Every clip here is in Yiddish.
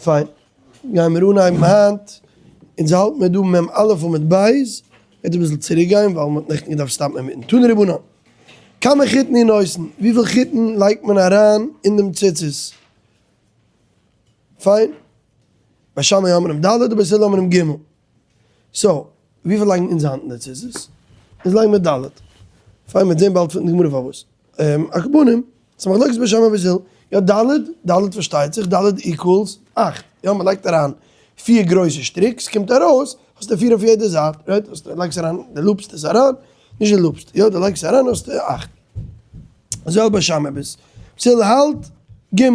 פיין, גייען מיר אנהייבן היינט, אונז האלט מיר דא מ א עמוד ב', וועט אביסל צוריק גיין ווייל מ'האט נעכטן געדארפט סטאפן אינמיטן, תנו רבנן, כמה חוטין הוא נותן, וויפיל חוטין לייגט מען אריין אין דעם ציצית? פיין, בית שמאי אומרים ד' ובית הלל אומרים ג', so וויפיל לייגן אונז היינט אין די ציצית? אונז לייגן מיר ד', פיין מ'וועט זען באלד פון די גמרא פארוואס. על כל פנים, ס'איז מחלוקת בית שמאי ובית הלל, יא ד', ד' פארשטייט זיך, ד' equals אכט, יא מ'לייגט אריין פיר גרויסע שטריק, ס'קומט ארויס, האסטו פיר אויף יעדע זייט, right? האסטו לייגסט אריין, די loop סט עס אריין, נישט די loop סט, יא די לייגסט אריין האסטו אכט. אזוי האלט בית שמאי בית הלל האלט ג',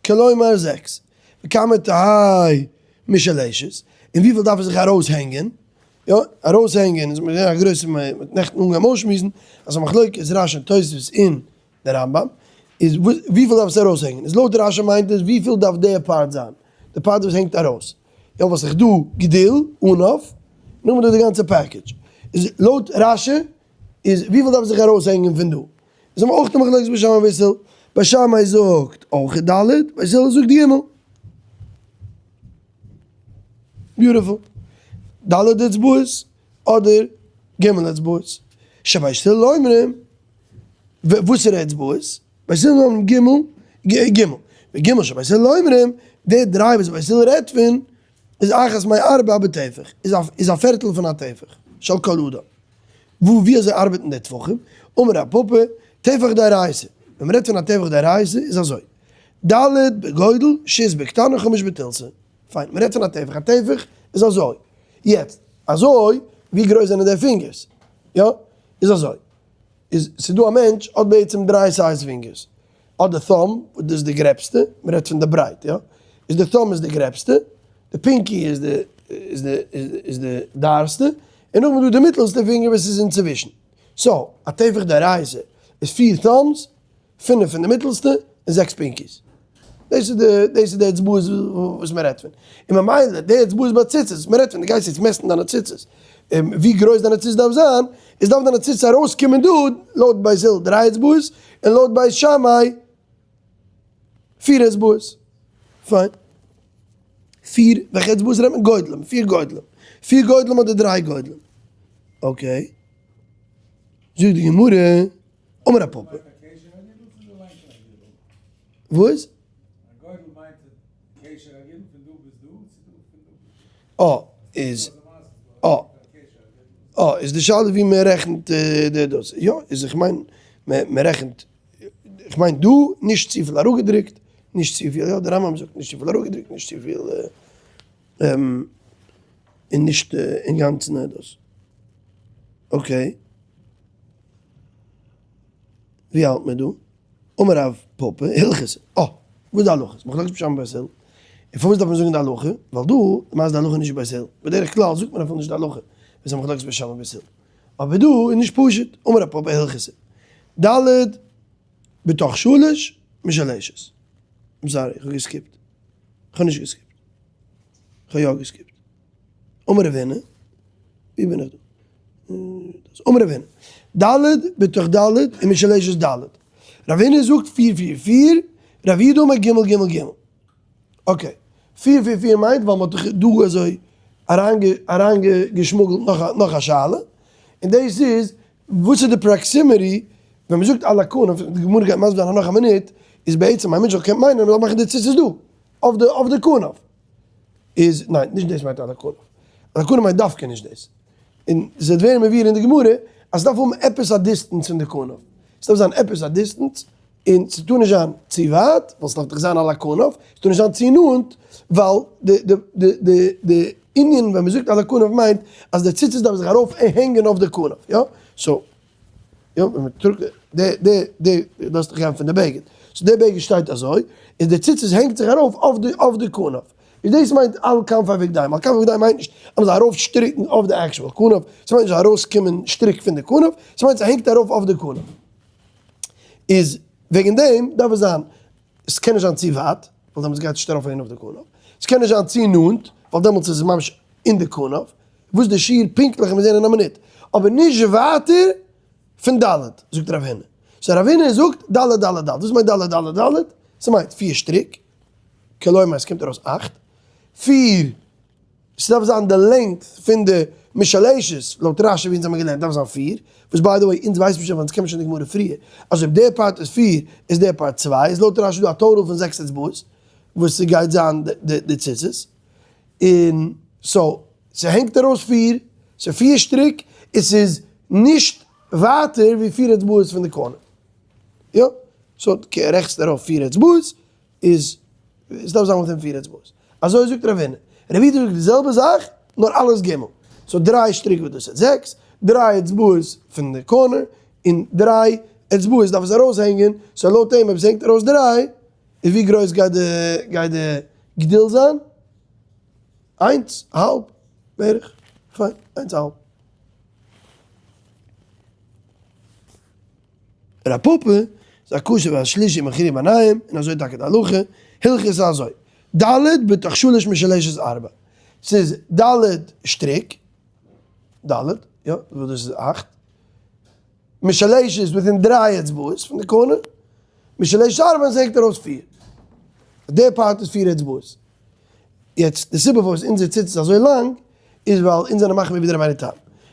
כלומר זעקס. וכמה תהא משולשת, און וויפיל דארף עס זיך ארויסהענגען? יא, ארויסהענגען איז מיר א גרויסע מ מ'האט נעכטן אנגעהויבן אויסשמועסן אז א מחלוקת איז רש י און תוספות און די רמב ם, איז וויפיל דארף עס ארויסהענגען? איז לויט רש י מיינט עס וויפיל דארף די part זיין, די part וואס הענגט ארויס, יא וואס איך דא גדיל ענף, נאכדעם איז דא די גאנצע package, איז לויט רש י איז וויפיל דארף זיך ארויסהענגען פון דא? איז האבן אויך די מחלוקת בית שמאי ובית הלל, בית שמאי זאגט אויך ד', בית הלל זאגט ג'. beautiful. ד' אצבעות אדער ג' אצבעות. שבית הלל אומרים, וואסערע אצבעות? בית הלל אומרים ג', ג'. וג' שבית הלל אומרים, די דריי וואס בית הלל רעדט פון, איז אחת מארבע בטפח, איז א פערטל פון א טפח, של כל אדם. וואו ווי אזוי ארבעטן די טפחים? אמר רב פפא, טפח דאורייתא, ווען מ'רעדט פון א טפח דאורייתא איז אזוי, ד' בגודל, שית בקטנה, חמש בתילתא. פיין, מ'רעדט פון א טפח, א טפח איז אזוי, יעצט, אזוי, ווי גרויס זענען די פינגערס? יא, איז אזוי, איז ס'דא א מענטש האט בעצם דריי size פינגערס, האט די thumb וואס דאס איז די גרעבסטע, מען רעדט פון די ברייט יא, איז די thumb איז די גרעבסטע, די pinky איז די איז די איז די דארסטע, און נאכדעם איזדא די מיטעלסטע פינגער וואס איז אינצווישן, so א טפח דאורייתא איז פיר thumbs, פינף פון די מיטעלסטע, און זעקס pinkies. דאס איז די דאס איז די אצבעות וואס מען רעדט פון, און ממילא די אצבעות ביי ציצית, מען רעדט פון דו גייסט יעצט מעסטן דיינע ציצית, ווי גרויס דיינע ציצית דארף זיין, איז דארף דיינע ציצית ארויסקומען דא לויט בית הלל דריי אצבעות, און לויט בית שמאי פיר אצבעות. פיין. פיר, וועלכע אצבעות רעדט מען? גודלים, פיר גודלים. פיר גודלים אדער דריי גודלים? okay. זאגט די גמרא, אמר רב פפא. וואס? אה, איז, אה, אה, איז די שאלה ווי מען רעכנט די דאס, יא, איז איך מיין, מען רעכנט, איך מיין דא, נישט צופיל אראפגעדרוקט, נישט צופיל, יא, די רמב ם זאגט נישט צופיל אראפגעדרוקט, נישט צופיל, און נישט אינגאנצן דאס, okay. ווי האלט מען דא? אמר רב פפא, הלכתא, אה! וואס איז די הלכה? מחלוקת בית שמאי ובית הלל. און פארוואס דארף מען זאגן די הלכה? ווייל דא למעשה איז די הלכה נישט בית הלל. בדרך כלל זאגט מען אפילו נישט די הלכה ווען ס'איז א מחלוקת בית שמאי ובית הלל. אבער דא איז נישט פשוט. אמר רב פפא הלכתא. ד' בתוך שלש משולשת. I'm sorry, איך האב גע skip ט. איך האב נישט גע skip ט. איך האב יא גע skip ט. אמר רב הונא, ווי בין איך דא? אמר רב הונא, ד' בתוך ד' ומשולשת ד'. רב הונא זאגט פיר פיר פיר, רב יהודה אמר ג' ג' ג'. okay, פיר פיר פיר מיינט ווייל מ'האט דאך דא אזוי אריינגעשמוגלט נאך א שאלה, און דאס איז וואס איז די proximity ווען מ'זאגט על הכנף, די גמרא גייט מסביר זיין נאך א מינוט, איז בעצם א מענטש זאל קענען מיינען מ'זאל מאכן די ציצית דא, אויף די כנף. איז ניין נישט דאס מיינט על הכנף, על הכנף מיינט דווקא נישט דאס, און ס'וועט ווערן מבואר אין די גמרא אז ס'דארף האבן עפעס א distance פון די כנף, ס'דארף זיין עפעס א distance, און ס'טאר נישט זיין צו ווייט, ווייל ס'דארף דאך זיין על הכנף, ס'טאר נישט זיין צו נאנט, ווייל די די די די די ענין ווען מ'זאגט על הכנף מיינט אז די ציצית דארף זיך ארויף הענגען אויף די כנף, יא? so יא, ווען מען טראגט די די די דאס דאך גיין פון די בגד, so די בגד שטייט אזוי, און די ציצית הענגט זיך ארויף אויף די אויף די כנף, איז דאס מיינט על כנפי בגדיהם, על כנפי בגדיהם מיינט נישט אז מען זאל ארויף שטריקן אויף די actual כנף, ס'מיינט נישט ארויס קומען שטריק פון די כנף, ס'מיינט ס'הענגט ארויף אויף די כנף. איז וועגן דעם דארף עס זיין, עס קען נישט זיין צו ווייט, ווייל דעמאלטס גייט עס נישט ארויף הענגען אויף די כנף, עס קען נישט זיין צו נאנט, ווייל דעמאלטס איז עס ממש אין די כנף, וואס די שיעור פונקטליך מיר זעהן אין א מינוט, אבער נישט ווייטער פון ד', זאגט רב הונא. so רב הונא זאגט ד' ד' ד', וואס מיינט ד' ד' ד'? ס'מיינט פיר שטריק. כלומר עס קומט ארויס אכט, פיר, ס'דארף זיין די length פון די משולשת, לויט רשי ווי אונז האבן געלערנט דארף זיין פיר, וואס by the way אונז ווייסן שוין ווייל אונז קען מען שוין די גמרא פריער, אז אויב די part איז פיר איז די part צוויי, איז לויט רשי דא א total פון זעקס אצבעות וואס ס'גייט זיין די ציצית, און so ס'הענגט ארויס פיר, ס'איז פיר שטריק, און ס'איז נישט ווייטער ווי פיר אצבעות פון די corner. יא, so רעכנסט ארויף פיר אצבעות, איז עס דארף זיין within פיר אצבעות. אזוי זאגט רב הונא. רב יהודה זאגט די זעלבע זאך, נאר אלעס ג'. so דריי שטריק וואס דאס איז זעקס, דריי אצבעות פון די corner, און דריי אצבעות דארף עס ארויסהענגען, so לויט אים אויב עס הענגט ארויס דריי, איז ווי גרויס גייט די גייט די גדיל זיין? איינס א האלב בערך, פיין, איינס א האלב. רב פפא איז א כשר והשלישי מכריע ביניהם, און אזוי טאקע די הלכה, הלכות איז אזוי, ד' בתוך שלש משולשת ארבע, ס'איז ד' שטריק, ד', יא, וואס דאס איז אכט, משולשת within דריי אצבעות פון די corner, משולשת ארבע און ס'הענגט ארויס פיר. די part איז פיר אצבעות. יעצט די סיבה פארוואס אונזער ציצית איז אזוי לאנג איז ווייל אונז זענען מחמיר ווי די רבינו תם.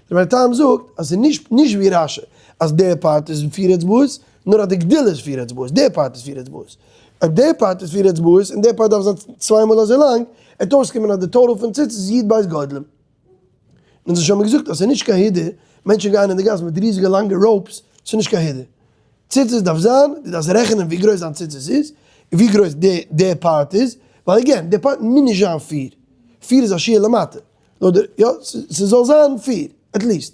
די רבינו תם זאגט אז ס'איז נישט נישט ווי רשי אז די part איז פיר אצבעות, נאר אז די גדיל איז פיר אצבעות, די part איז פיר אצבעות. אויב די part איז פיר אצבעות און די part דארף זיין צוויי מאל אזוי לאנג, עט אויסקומען אז די total פון ציצית איז י"ב גודלים. און אונז האבן שוין געזאגט אז ס'איז נישט קיין הידור, מענטשן גייען אין די גאס מיט ריזיגע לאנגע ropes, ס'איז נישט קיין הידור. ציצית דארף זיין, דו דארפסט רעכענען ווי גרויס דיין ציצית איז, און ווי גרויס די די part איז, ווייל again, די part מוז נישט זיין פיר, פיר איז א שיעור למטה, נאר די, יא, ס'זאל זיין פיר, at least.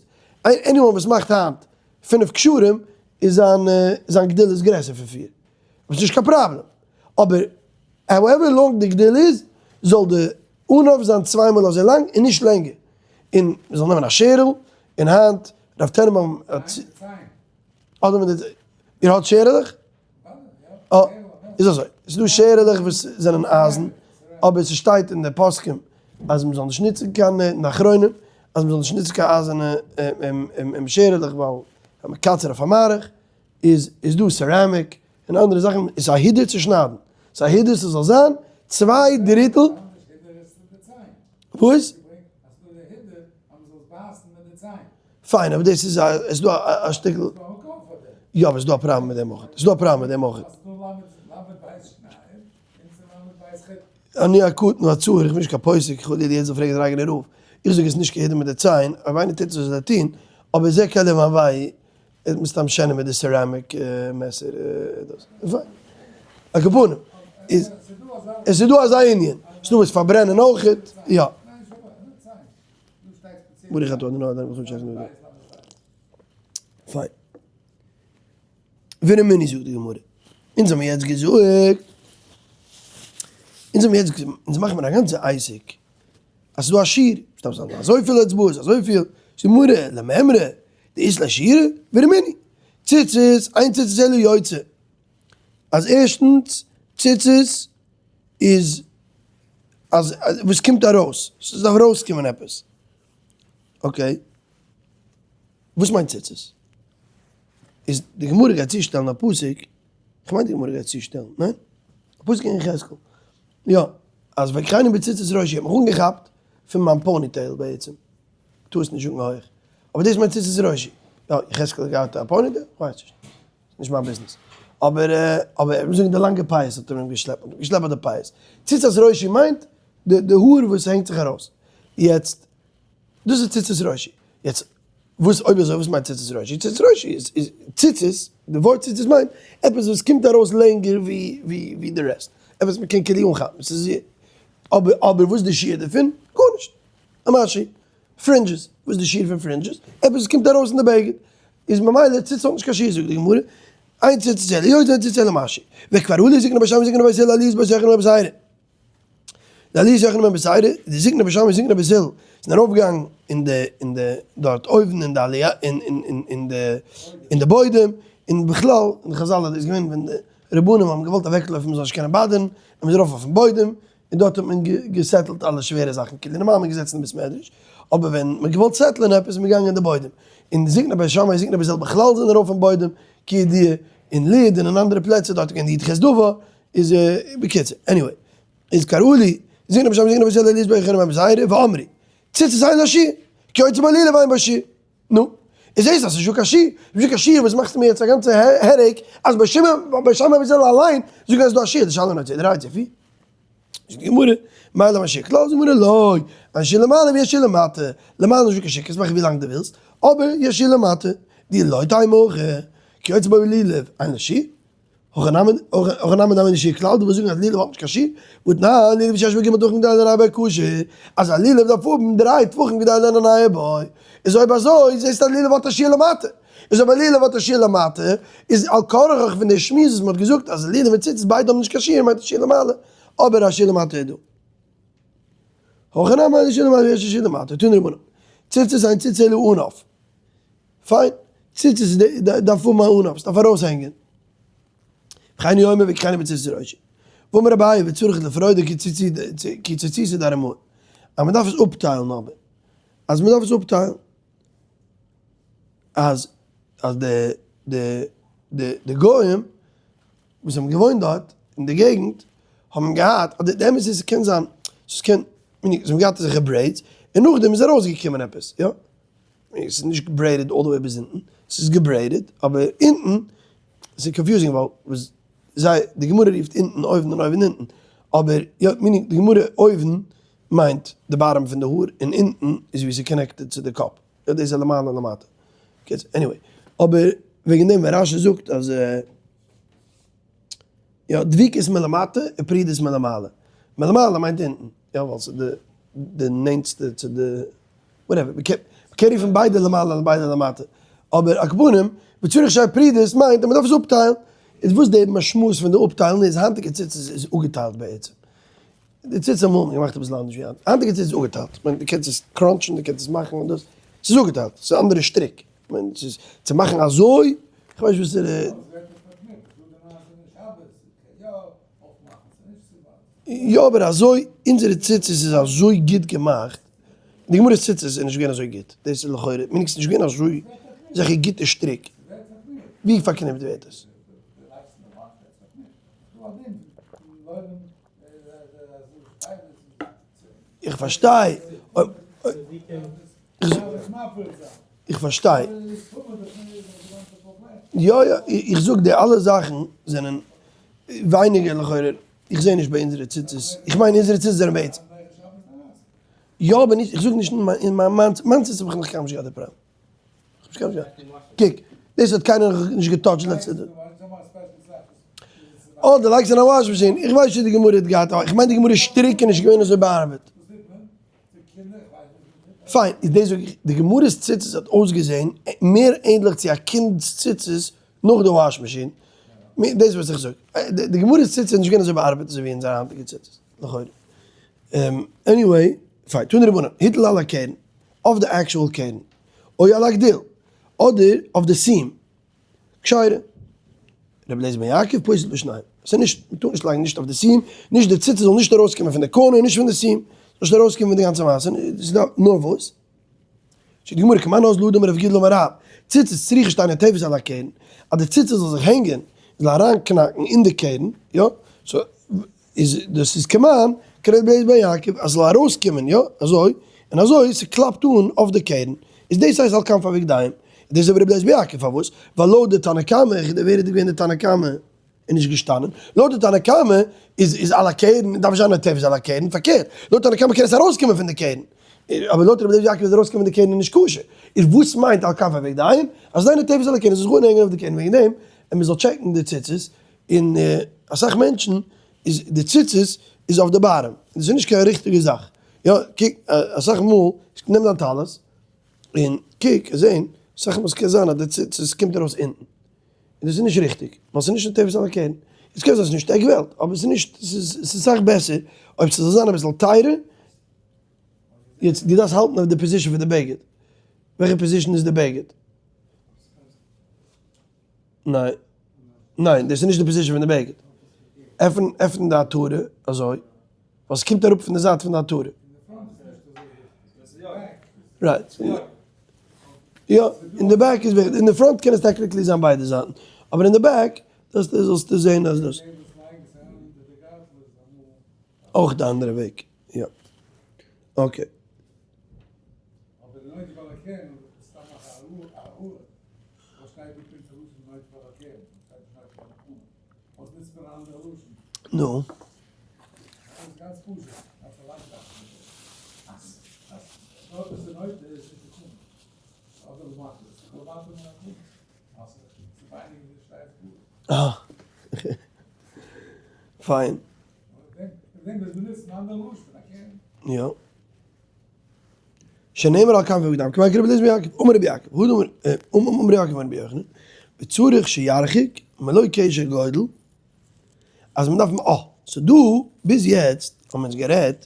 Anyone וואס מאכט היינט פינף קשרים, איז זיין זיין גדיל איז גרעסער פון פיר. אבער ס'נישט קיין פראבלעם. אבער however long די גדיל איז, זאל די ענף זיין צוויי מאל אזוי לאנג און נישט לענגער. און מ'זאל נעמען א שערל, און היינט, רב טענענבוים האט. אדער מיט די, איר האט שערעלעך? אה, איז אזוי, ס'איז דא שערעלעך וואס זענען אייזן, אבער ס'שטייט אין די פוסקים אז מ'זאל נישט נוצן קיין, אין די אחרונים, אז מ'זאל נישט נוצן קיין אייזערנע שערעלעך ווייל מקצר אויף א מערך, איז איז דא ceramic און אנדערע זאכן, איז א הידור צו שניידן, ס'איז א הידור ס'זאל זיין צוויי דריטל. וואס? פיין אבער דאס איז א, עס איז דא א שטיקל, יא אבער עס איז דא א פראבלעם מיט דעם אויך, עס איז דא א פראבלעם מיט דעם אויך. אני הקטן והצעיר, איך בין נישט קיין פוסק, חלילה יעדער זאל פרעגן זיין אייגענע רב, איך זאג עס איז נישט קיין הידור מיט די ציין, אויב איינער טוט עס זאל ער טון, אבער זה קלי ואנוהו, איז מסתם שענער מיט די ceramic מעסער דאס, פיין. על כל פנים, איז, עס איז דא אזא ענין, ס'איז דא וואס פארברענען אויכעט, יא. ברוך אתה אדוני אדוני מלך העולם שהחיינו. פיין. ורמינהי זאגט די גמרא, אונז האבן יעצט געזאגט, אונז האבן יעצט, אונז מאכן מיר א גאנצע עסק, אז ס'איז דא א שיעור, ס'דארף זיין אזויפיל אצבעות, אזויפיל, זאגט די גמרא, למימרא דאית ליה שיעורא, ורמינהי, ציצית, אין ציצית אלא יוצא, אז ערשטנס, ציצית איז אז וואס קומט ארויס, ס'דארף ארויסקומען עפעס, okay, וואס מיינט ציצית? איז די גמרא גייט צושטעלן א פסוק, כ'מיין די גמרא גייט צושטעלן, ניין? א פסוק אין יחזקאל, יא, אז ויקחני בציצית ראשי האט מיך אנגעכאפט פון מיין ponytail בעצם, טאר עס נישט זאגן הויך, אבער דאס מיינט ציצית ראשי, יא, יחזקאל האט געהאט א ponytail? כ'ווייס נישט. נישט מיין ביזנעס. אבער אבער מיר זאגן די לאנגע פאות האט ער אים געשלעפט, מ'האט אים געשלעפט ביי די פאות. ציצת ראשי מיינט די די האר וואס הענגט זיך ארויס. יעצט, דאס איז ציצת ראשי. יעצט, וואס אויב אזוי וואס מיינט ציצת ראשי? ציצת ראשי איז איז ציצית, די ווארט ציצית מיינט עפעס וואס קומט ארויס לענגער ווי ווי ווי די rest. עפעס מ'קען כאילו אנכאפן. ס'איז אבער אבער וואס איז די שיעור דערפון? גארנישט. א משהו. Fringes, וואס איז די שיעור פון fringes? עפעס וואס קומט ארויס אין די בגד, איז ממילא ציצית האט נישט קיין שיעור זאגט די גמרא, אין ציצית אלא יוצא אין ציצית אלא משהו, וכבר עלו זקני בית שמאי וזקני בית הלל לעליות בית יוחנן בן פתירא, די עליות יוחנן בן פתירא, די זקני בית שמאי וזקני בית הלל זענען ארויפגעגאנגען אין די אין די דארט אויבן אין די עליה אין אין אין די אין די בוידעם, און בכלל אין חזל איז געווען ווען די רבנים האבן געוואלט אוועקלויפן מ'זאל נישט קענען באדערן, און מ'איז ארויף אויפן בוידעם, און דארט האט מען געסעטלט אלע שווערע זאכן, כאילו נארמאל האט מען געזעצן אין בית מדרש, אבער ווען מען האט געוואלט סעטלען עפעס איז מען געגאנגען אין די בוידעם, און זקני בית שמאי זקני בית הלל בכלל זענען ארויף אין בוידעם, כידוע אין לוד און אין אנדערע פלעצער דארט איז געווען די י"ח דבר, איז בקיצור, anyway. איז קראלי, זינגען בשם זינגען בשם לליז ביי חרם זייער ואמרי, ציצית זיין א שיעור, כי יוצא בלילה ואין בו שיעור. נו, איז זעהסט אז ס'איז נישטא קיין שיעור, נישטא קיין שיעור וואס מאכסטו מיר יעצט א גאנצע headache אז ביי שמעון ביי שמאי ובית הלל אליין זאגן אז ס'איז דא א שיעור, די שאלה נאר צו דריי צו פיר. זאגט די גמרא, מאי לאו שיעור כלל, זאגט די גמרא לא, אין שיעור למעלה ויש שיעור למטה, למעלה איז נישטא קיין שיעור, קענסט מאכן ווי לאנג דו ווילסט, אבער יש שיעור למטה, דאי לא תימא הכי, כיוצא בו לולב, אין לו שיעור. הכא נמי דאמר נישט כלל, דו ווילסט זאגן אז לולב האט נישט קיין שיעור? והתנן, לולב שיש בו ג' טפחים כדי לנענע בו כשר, אז א לולב דארף האבן דריי טפחים כדי לנענע בו, איז אויב אזוי זעסטו אז לולב האט א שיעור למטה, איז אויב א לולב האט א שיעור למטה, איז על כרחך פון די שמועס וואס מען האט געזאגט אז לולב און ציצית ביידע האבן נישט קיין שיעור מיינט א שיעור למעלה, אבער א שיעור למטה איז דא. הכא נמי אין שיעור למעלה ויש שיעור למטה, תנו רבנן, ציצית אין ציצית אלא ענף. פיין, ציצית דארף האבן א ענף, ס'דארף ארויסהענגען. וכן הוא אומר ויקחני בציצית ראשי. ואמר אביי וצריך לפרודו כי ציציתא דארמאי. אז מ'דארף עס אפטיילן אבער. אז מ'דארף עס אפטיילן. אז אז די די די די גוים וואס האבן געוואוינט דארט אין די געגנט האבן געהאט, אדער די אמת איז ס'קען זיין, ס'קען, זיי האבן געהאט אזעלכע braids, און נאכדעם איז ארויסגעקומען עפעס, יא. ס'איז נישט גע braided all the way ביז אונטן, ס'איז גע braided אבער אונטן, ס'איז confusing ווייל וואס זיי, די גמרא רופט אונטן אויבן און אויבן אונטן, אבער יא meaning די גמרא אויבן מיינט די bottom פון די האר און אונטן איז ווי ס'איז connected צו די קאפ, יא דאס איז למעלה למטה, קיצור anyway, אבער וועגן דעם ווען רשי זאגט אז יא דביקות מלמטה און פרידות מלמעלה, מלמעלה מיינט אונטן, יא ווייל ס'איז די די נענטסטע צו די whatever, מ'קען רופן ביידע למעלה און ביידע למטה, אבער על כל פנים, וצריך שיהא פרודות מיינט אז מ'דארף עס אפטיילן, איז וואס די משמעות פון די אפטיילן איז, היינטיגע ציצית איז אפגעטיילט בעצם, די ציצית אמאל האט מען געמאכט אביסל אנדערש ווי היינט, היינטיגע ציצית איז אפגעטיילט, כ'מיין דו קענסט עס crunch ן, דו קענסט עס מאכן און דאס, ס'איז אפגעטיילט, ס'איז אנדערע שטריק, כ'מיין ס'איז צו מאכן אזוי, כ'ווייס נישט וואס די. יא אבער אזוי אונזערע ציצית איז אזוי גוט געמאכט, די גמרא'ס ציצית איז נישט געווען אזוי גוט, דאס איז לכאורה מיניקס נישט געווען אזוי אזעלכע גוטע שטריק, ווי פארקניפט ווערט עס? איך פארשטיי, איך פארשטיי, יא יא, איך זאג די אלע זאכן זענען ווייניגער לכאורה, איך זעה נישט ביי אונזערע ציצית, איך מיין אונזערע ציצית זענען בעצם, יא אבער נישט, איך זאג נישט אין מיין, מיין ציצית האב איך נאך קיינמאל נישט געהאט די פראבלעם. קוק, דאס האט קיינער נאך נישט גע touch ט לעצטע. אה, דו לייגסט אין א wash machine. איך ווייס נישט די גמרא האט געהאט, איך מיין די גמרא שטריק איז נישט געווען אזוי באארבעט. פיין, איז דאס זאג איך, די גמרא'ס ציצית האט אויסגעזען מער ענדליך צו א קינד'ס ציצית נאך די wash machine. דאס וואס איך זאג. די גמרא'ס ציצית איז נישט געווען אזוי באארבעט אזוי ווי אונזער היינטיגע ציצית, לכאורה. Anyway, פיין, תנו רבנן, הטיל על הקרן, אויף די actual קרן, או על הגדיל, אדער אויף די seam, כשרה. רבי אליעזר בן יעקב פוסל בשניהם. ס'איז נישט, מ'טאר נישט לייגן נישט אויף די seam, נישט די ציצית זאל נישט ארויסקומען פון די corner, נישט פון די seam, זאל נישט ארויסקומען פון די גאנצע מעשה, ס'איז דא נאר וואס? זאגט די גמרא כמאן אזלא הא דאמר רב גידל אמר רב, ציצית צריכה שתהא נוטפת על הקרן, אז די ציצית זאל זיך הענגען, זאל אריינקנאקן אין די קרן, יא, so איז דאס איז כמאן כר' אליעזר בן יעקב אז ס'זאל ארויסקומען יא אזוי און אזוי ס'קלאפט אן אויף די קרן איז דאס הייסט על כנפי בגדיהם איז דאס אויף ר' אליעזר בן יעקב פארוואס ווייל לויט די תנא קמא איך ווער איז געווען די תנא קמא איז נישט געשטאנען לויט די תנא קמא איז איז על הקרן דארף נישט זיין נוטפת על הקרן פארקערט לויט תנא קמא קען עס ארויסקומען פון די קרן אבער לויט ר' אליעזר בן יעקב איז ארויסקומען פון די קרן איז נישט כשר איז וואס מיינט על כנפי בגדיהם אז זיין נוטפת על הקרן זאל זיך אנהענגען אויף די קרן וועגן דעם און מ'זאל check ן די ציצית און אסאך מענטשן איז די ציצית איז אויף די bottom, דאס איז נישט קיין ריכטיגע זאך, יא קוק אסאך מאל נעם דיין טלית און קוק זען אסאך מאל ס'קען זיין אז די ציצית קומט ארויס אונטן, און דאס איז נישט ריכטיג ווייל ס'איז נישט נוטפת על הקרן, עס קען זיין ס'איז נישט עק וועלט אבער ס'איז נישט ס'איז אסאך בעסער אויב ס'זאל זיין אביסל טייערער, יעצט דו דארפסט האלטן אויף די position פון די בגד, וועלכע position איז די בגד? ניין. ניין, דאס איז נישט די position פון די בגד. עפן, עפן די עטרה אזוי, ווייל ס'קומט אראפ פון די זייט פון די עטרה. Right. יא, אין די back איז וויכטיג, אין די front קען עס technically זיין ביידע זייטן, אבער אין די back זאלסטו זאלסטו זען אז דאס. אויך די אנדערע וועג, יא. Okay. נו. אה. פיין. יא. שנאמר על כנפי בגדיו, כמאן כרבי אליעזר בן יעקב, אמר רבי יעקב, הא דאמר, אמר רבי יעקב אמר רבי יוחנן, וצריך שירחיק מלא קשר גודל, אז מען דארף, אה, ס'דא, ביז יעצט האבן אונז גערעדט,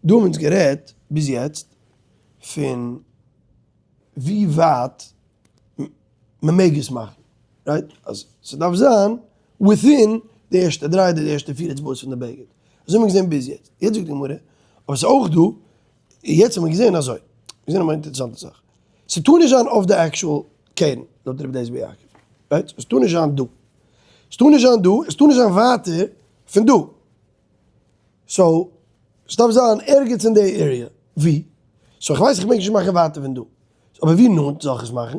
דא האבן אונז גערעדט ביז יעצט פון ווי ווייט מען מעג עס מאכן, right? אז ס'דארף זיין within די ערשטע דריי אדער די ערשטע פיר אצבעות פון די בגד. אזוי האט מען געזען ביז יעצט. יעצט זאגט די גמרא, אבער ס'איז אויך דא, יעצט האט מען געזען אזוי, געזען א אינטערעסאנטע זאך, ס'טאר נישט זיין אויף די actual קרן, לויט רבי אליעזר בן יעקב, right? עס טאר נישט זיין דא. עס טאר נישט זיין דא, עס טאר נישט זיין ווייטער פון דא. so, ס'דארף זיין ערגעץ אין די area. ווי? so איך ווייס איך מעג נישט מאכן ווייטער פון דא. אבער ווי נאנט זאל איך עס מאכן?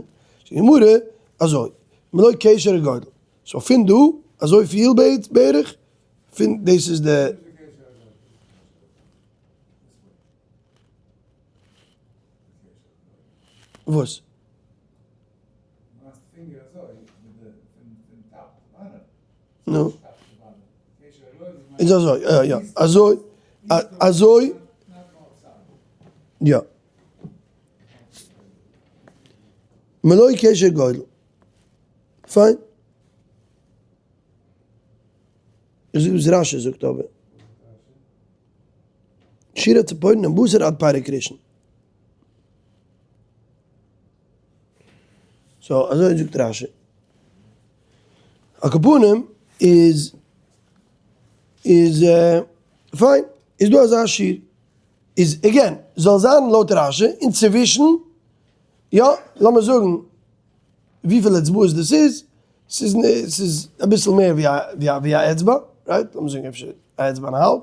זאגט די גמרא אזוי, מלא קשר הגודל. so פון דא אזוי פיל בערך, פון דאס איז די. וואס? נו. איז אזוי, יא יא, אזוי, אזוי, יא. מלא קשר גודל. פיין. איך זאג וואס רשי זאגט אבער. שירה ציפורן און בשר עד פרק ראשון. so אזוי זאגט רשי. על כל פנים איז איז פיין איז דא אזא שיעור. איז again זאל זיין לויט רשי אינצווישן יא לאמיר זאגן וויפיל אצבעות דאס איז, ס'איז ס'איז אביסל מער ווי א ווי א אצבע, right? לאמיר זאגן אפשר א אצבע און א האלב,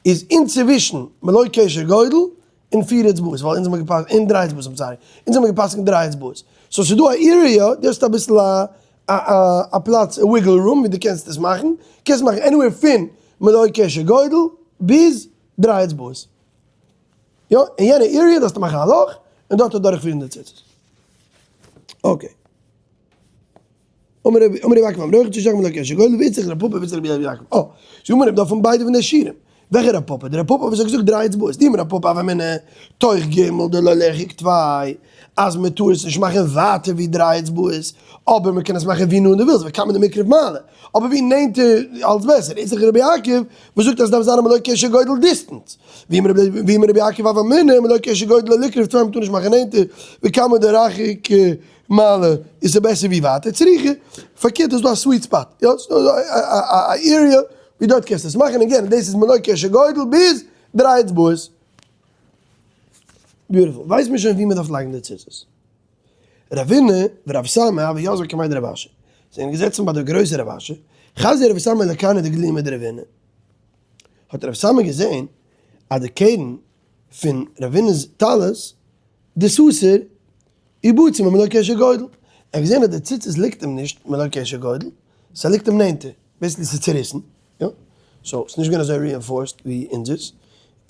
איז אינצווישן מלא קשר גודל און פיר אצבעות, ווייל אונז האמיר געפסקנט, און דריי אצבעות I'm sorry, אונז האמיר געפסקנט דריי אצבעות, so ס'איז דא א area, דו האסט אביסל א א פלאץ א wiggle room ווי דו קענסט עס מאכן, קענסט מאכן anywhere פון מלא קשר גודל ביז דריי אצבעות. יא, אין יענע area דארפסטו מאכן א לאך און דארט אדורכפירן די ציצית. Okay. אמר רבי אמר רבי יעקב אמר רבי יוחנן מלא קשר גודל ואיצטריך רב פפא ואיצטריך רבי יעקב. אה, זאג מיר דא פון ביידע פון די שיעורים. וועלכע רב פפא? די רב פפא וואס האט געזאגט דריי אצבעות. דאמר רב פפא הוה אמינא תוך ג' דלא לירחוק טפי אז מען טאר עס נישט מאכן ווייטער ווי דריי אצבעות, אבער מען קען עס מאכן ווי נאנט דו ווילסט, וכמה דמיקרב מעלי. אבער ווי נענטער אלץ בעסער. איצטריך רבי יעקב וואס זאגט אז עס דארף זיין א מלא קשר גודל distance. ואי אמר רבי יעקב הוה אמינא מלא קשר גודל לא ליקרב טפי מ'טאר נישט מאכן נענטער, וכמה דרחיק מעלי איז עס בעסער ווי ווייטער צריכא, פארקערט איז דא א sweet spot, יא ס'איז דא א area ווי דארט קענסטו עס מאכן, again דאס איז מלא קשר גודל ביז דריי אצבעות. Beautiful. ווייסט מען שוין ווי מ'דארף לייגן די ציצית. רבינא ורב סמא הוו יתבי קמיה דרב אשי, זיי זענען געזעצן ביי דער גרויסער רב אשי, חזייה רב סמא לקרנא דגלימא דרבינא, האט רב סמא געזען אז די קרן פון רבינא'ס טלית, דסתר ובציר ממלא קשר גודל, ער האט געזען אז די ציצית ליגט אים נישט מלא קשר גודל, ס'ליגט אים נענטער, basically ס'איז צוריסן, יא, so ס'איז נישט געווען אזוי reinforced ווי אונזערס,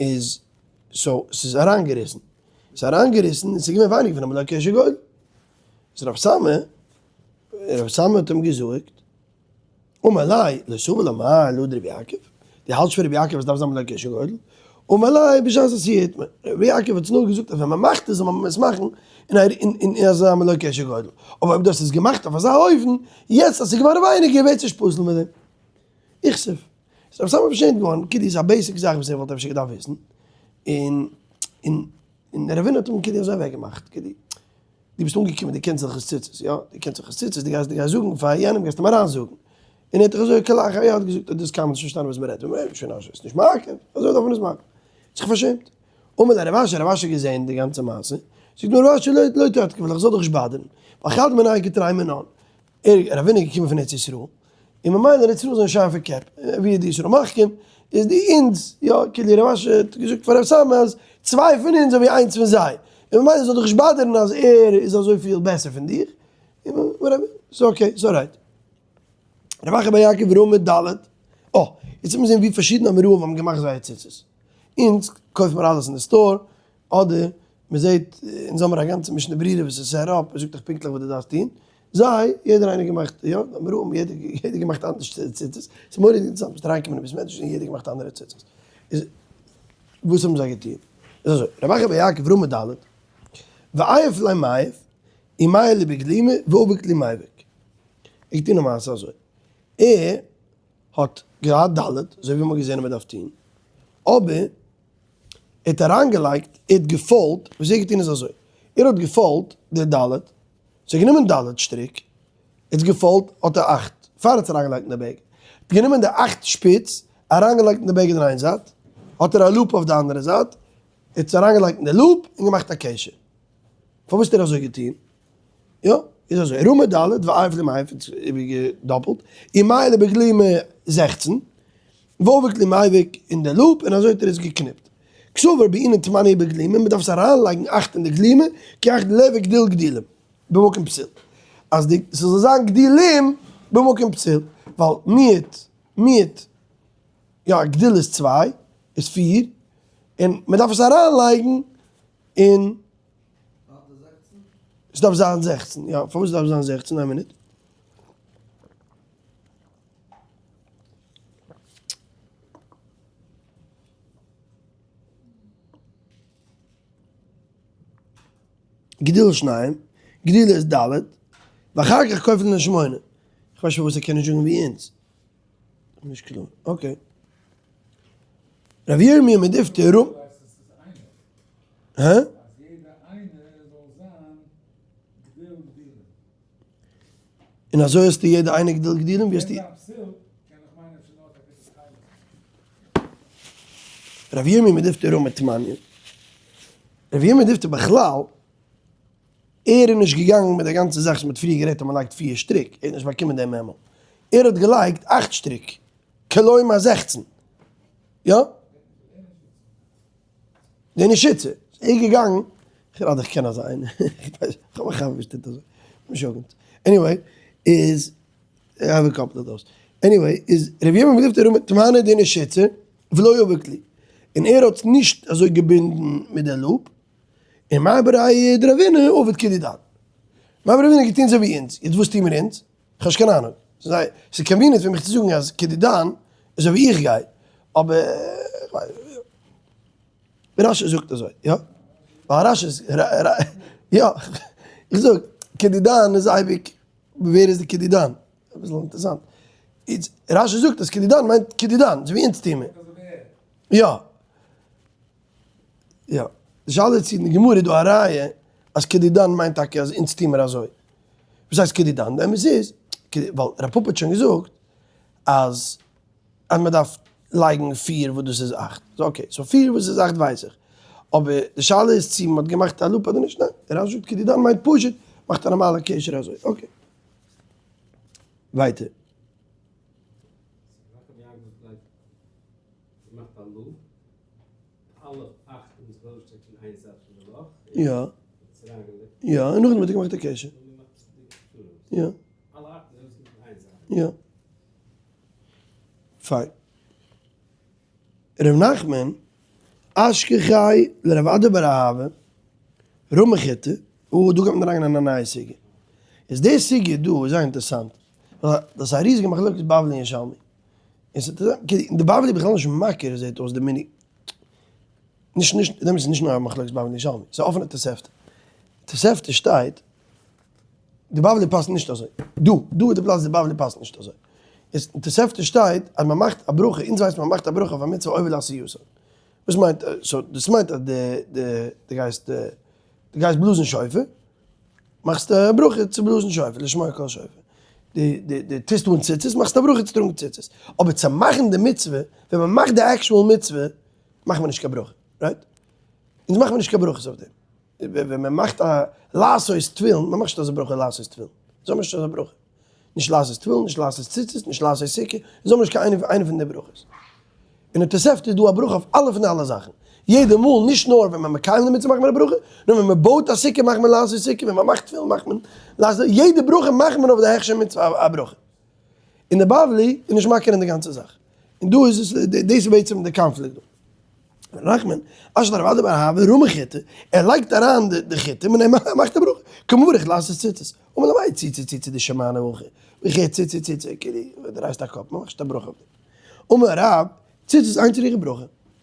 איז so ס'איז אריינגעריסן, ס'איז אריינגעריסן און ס'איז געווען ווייניגער פון א מלא קשר גודל, איז רב סמא, רב סמא האט אים געזאגט, אמר ליה, לא סבר לה מר להא דרבי יעקב, דו האלטסט פון רבי יעקב אז דארף זיין מלא קשר גודל? אמר ליה, בשעת עשיה איתמר, רבי יעקב האט עס נאר געזאגט אז ווען מען מאכט עס זאל מען עס מאכן אין אזא מלא קשר גודל, אבער אויב דו האסט עס געמאכט אויף אזא אופן, יעצט אז ס'איז געווארן ווייניגער ווערט עס נישט פסול מיט דעם. איכסוף. איז רב סמא פארשעמט געווארן, כאילו איז א basic זאך וואס ער וואלט אפשר געדארפט וויסן, און און און רבינא האט אים כאילו אזוי אוועק געמאכט, כאילו דו ביסט אנגעקומען דו קענסט הלכות ציצית, יא? דו קענסט הלכות ציצית, דו גייסט דו גייסט זאגן פאר יענעם גייסט אים אריין זאגן, און ער האט דיך אזוי כלאחר יד געזאגט אז דו האסט קיינמאל נישט פארשטאנען וואס מען רעדט, ווען מען שוין אז עס איז נישט מעכב, אזוי דארף מען עס מאכן, האט זיך פארשעמט. אמר ליה רב אשי, רב אשי האט געזען די גאנצע מעשה, זאגט מיר רב אשי לא לא תתקיף לך, איך זאל דיך נישט באדערן, ווייל חד מינייהו כתרי מינן, ער רבינא איז געקומען פון ארץ ישראל, און ממילא ארץ ישראל זענען שארפע קעפ, ווי די ישראל מחכים, איז די אונז, יא, כאילו רב אשי האט געזאגט פאר רב סמא אז צוויי פון אונז אזוי ווי איינס פון זיי, און ממילא זאל דיך נישט באדערן אז ער איז אזויפיל בעסער פון דיר, און whatever, ס'איז okay, ס'איז alright. רב אחא בר יעקב רמי ד', אה, יעצט וועט מען זען ווי פארשידענע אמוראים האבן געמאכט זייער ציצית. אונז קויפן מיר אלעס אין די store, אדער מען זעט, אונז האמיר א גאנצע משנה ברורה וואס איז set up, ער זאגט דיך פונקטליך וואס דו דארפסט טון. זיי, יעדער איינער געמאכט, יא, אמוראים, יעדער יעדער געמאכט אנדערש ציצית. ס'איז מורא'דיג אינטערעסאנט, ביסט אריינגעקומען אין בית מדרש און יעדער געמאכט אנדערע ציצית. איז וואס האבן זיי געטון? איז אזוי, רב אחא בר יעקב רמי ד', ועייף ליה מיעף, ומעייל ליה בגלימא ועביד ליה מיבק. איך טוה א מעשה אזוי, ער האט געהאט ד' אזוי ווי מ'האט געזען אז מ'דארף טון, אבער ער האט אריינגעלייגט, ער האט געפאלט, וואס ער האט געטון איז אזוי, ער האט געפאלט די ד', ס'האט גענומען ד' שטריק, ער האט געפאלט האט ער אכט, פאר ער האט עס אריינגעלייגט אין די bag, האט גענומען די אכט שפיץ, אריינגעלייגט אין די bag אין איין זייט, האט ער א loop אויף די אנדערע זייט, ער האט עס אריינגעלייגט אין די loop און געמאכט א קשר. פארוואס האט ער אזוי געטון? יא, איז אזוי, רמי ד' ועייף ליה מיעף איז איבערגעדאפלט, און מעייל ליה בגלימא 16, ועביד ליה מיבק אין די loop, און אזוי האט ער עס געקניפט. קסבר בעינן תמניא בגלימא, מען דארף עס אריינלייגן אכט אין די גלימא, כי אכט ליהוי גדיל גדילים, במקום פסול. אז די, ס'זאל זיין גדילים במקום פסול, ווייל מיעוט, מיעוט, יא, גדיל איז צוויי, איז פיר, און מען דארף עס אריינלייגן אין. עס דארף זיין 16, יא, פארוואס דארף זיין 16? איין מינוט. גדיל שניים, גדיל איז ד', ואחר כך כופלין לשמונה. איך ווייס נישט פארוואס ער קען נישט זאגן ווי אונז. נישט קלאר. okay. רבי ירמי' מדיפתי רמ. הא? און אזוי האסטו יעדע איינע גדיל גדילים ווי האסטו. רבי ירמי' מדיפתי רמי תמניא. רבי ירמי' מדיפתי בכלל, ער איז נישט געגאנגען מיט די גאנצע זאך וואס מ'האט פריער גערעדט אז מ'לייגט פיר שטריק, ער האט נישט באקומען דעם memo. ער האט געלייגט אכט שטריק, כלומר 16. יא? די נישיצע, איז געגאנגען, כ'רעד איך קען אזא איינער, כ'ווייס, כ'האב א חבר וואס טוט אזוי, משוגעת, anyway, איז, איך האב א קאפ דאס, anyway, איז רבי ירמי' מדיפתי רמי תמניא דנישיצע, ולא עביד ליה, און ער האט נישט אזוי געבינדן מיט די loop, און מר בריה דרבינא עביד כדידן. מר בריה דרבינא האט געטון אזוי ווי אונז, יעצט וואס טוהן מיר אונז? כ'האב נישט קיין אהנונג. ס'איז convenient פאר מיך צו זאגן אז כדידן איז אזוי ווי איך גיי, אבער רש"י זאגט אזוי, יא? ווייל רש"י איז, יא, איך זאג, כדידן איז אייביג, ווער איז די כדידן? אביסל אינטערעסאנט. רש"י זאגט אז כדידן מיינט כדידן, אזוי ווי אונז טוהן מיר. יא. יא. די שאלה איז צו אין די גמרא איז דא א ראיה אז כדידן מיינט טאקע אז אונז טוהן מיר אזוי. וואס הייסט כדידן? די אמת איז, ווייל רב פפא האט שוין געזאגט אז אז מען דארף לייגן פיר וואס דאס איז אכט. so okay, so פיר וואס איז אכט ווייס איך. אבער די שאלה איז צו מען האט געמאכט א loop אדער נישט. ניין, דער רש"י זאגט כדידן מיינט פשוט מאכט א נארמאלע קשר אזוי. okay. ווייטער. יא. יא, און נאכדעם האט ער געמאכט א קשר. יא. יא. פיין. ר' נחמן, אשכחיה לרב אדא בר אהבה, רמי חיטי, או, דא גייט מען אריין אין א נייע סוגיא. איז די סוגיא דא איז זייער אינטערעסאנט, ווייל דאס איז א ריזיגע מחלוקת בבלי און ירושלמי. און ס'איז די בבלי איז בכלל נישט מכיר זעט אויס די מנהג. נישט נישט דעם איז נישט נאר א מחלוקת בבלי און ירושלמי, ס'איז א אפענע תוספתא. תוספתא שטייט, די בבלי פאסט נישט אזוי. דא, דא איז די פלאץ די בבלי פאסט נישט אזוי. איז אין תוספתא שטייט אז מען מאכט א ברכה, אונז ווייסט מען מאכט א ברכה אויף א מצוה עובר לעשייתו. וואס מיינט, so דאס מיינט אז די די די גייסט די גייסט בלאזן שופר, מאכסט א ברכה צו בלאזן שופר, לשמוע קול שופר. די די די טוסט אן ציצית, מאכסט א ברכה צו טראגן ציצית. אבער צו מאכן די מצוה, ווען מען מאכט די actual מצוה, מאכט מען נישט קיין ברכה, right? אונז מאכט מען נישט קיין ברכות אויף דעם. ווען מען מאכט א לעשות תפילין, מען מאכט נישט אזא ברכה לעשות תפילין. זאג מען נישט אזא ברכה. נישט לעשות תפילין, נישט לעשות ציצית, נישט לעשות סוכה, אונז האבן נישט קיין איינע פון די ברכות. אין די תוספתא איז דא א ברכה אויף אלע פון די אלע זאכן. יעדע מאל, נישט נאר ווען מען מקיים די מצוה מאכט מען א ברכה, נאר ווען מען בויט א סוכה מאכט מען לעשות סוכה, ווען מען מאכט תפילין מאכט מען לעשות, יעדע ברכה מאכט מען אויף די הכשר מצוה א ברכה. און די בבלי איז נישט מכיר אין די גאנצע זאך. און דא איז עס, דאס איז בעצם די קאנפליקט דא. ר' נחמן, אשת רב אדא בר אהבה רמי חיטי, ער לייגט אריין די חיטים און ער מאכט א ברכה, קמברך לעשות ציצית, אמר למאי ציצית ציצית דשמענא הכי, וכי ציצית ציצית, כאילו דו רייסט א קאפ, מ'מאכט נישט א ברכה אויף דעם. אמר רב, ציצית אין צריכה ברכה,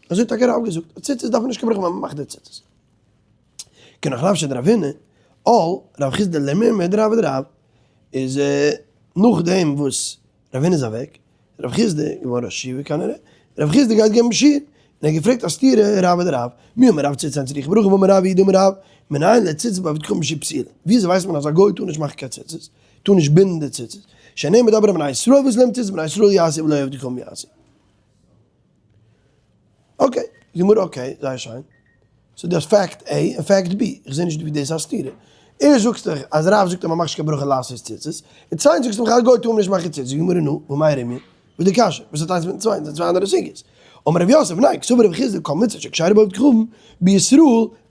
אזוי האט טאקע רב געזאגט, אז ציצית דארף מען נישט קיין ברכה ווען מ'מאכט די ציצית. קנח נפשיה דרבינא, על רב חסדא למימרא דרב דרב, איז נאכדעם וואס רבינא איז אוועק, רב חסדא איז געווארן ראש ישיבה כנראה, רב חסדא גייט געבן שיעור, און ער האט געפרעגט א סתירה רב אדער רב, מי אמר רב ציצית אין צריכה ברכה והאמר רב יהודה אמר רב, מנין לציצית בעובד כוכבים שהיא פסולה, וויאזוי ווייסט מען אז א גוי טאר נישט מאכן קיין ציצית, טאר נישט בינדן די ציצית, שנאמר דבר בני ישראל ועשו להם ציצית בני ישראל יעשו ולא עובד כוכבים יעשו. okay, גמרא okay, זייער שיין. so דו האסט fact A און fact B, איך זע נישט ווי דאס איז א סתירה. ערשט זאגסטו אז רב זאגט אז מען מאכט נישט קיין ברכה לעשות ציצית, און צווייטנס זאגסטו מיך אז א גוי טאר מען נישט מאכן ציצית, זאגט די גמרא נו, ומאי רמיא? וואס איז די קשיא? וואס האט איינס מיטן צווייטן? זענען צוויי אנדערע סוגיות. אמר רב יוסף, ניין, קסבר רב חסדא כל מצוה שכשרה בעובד כוכבים בישראל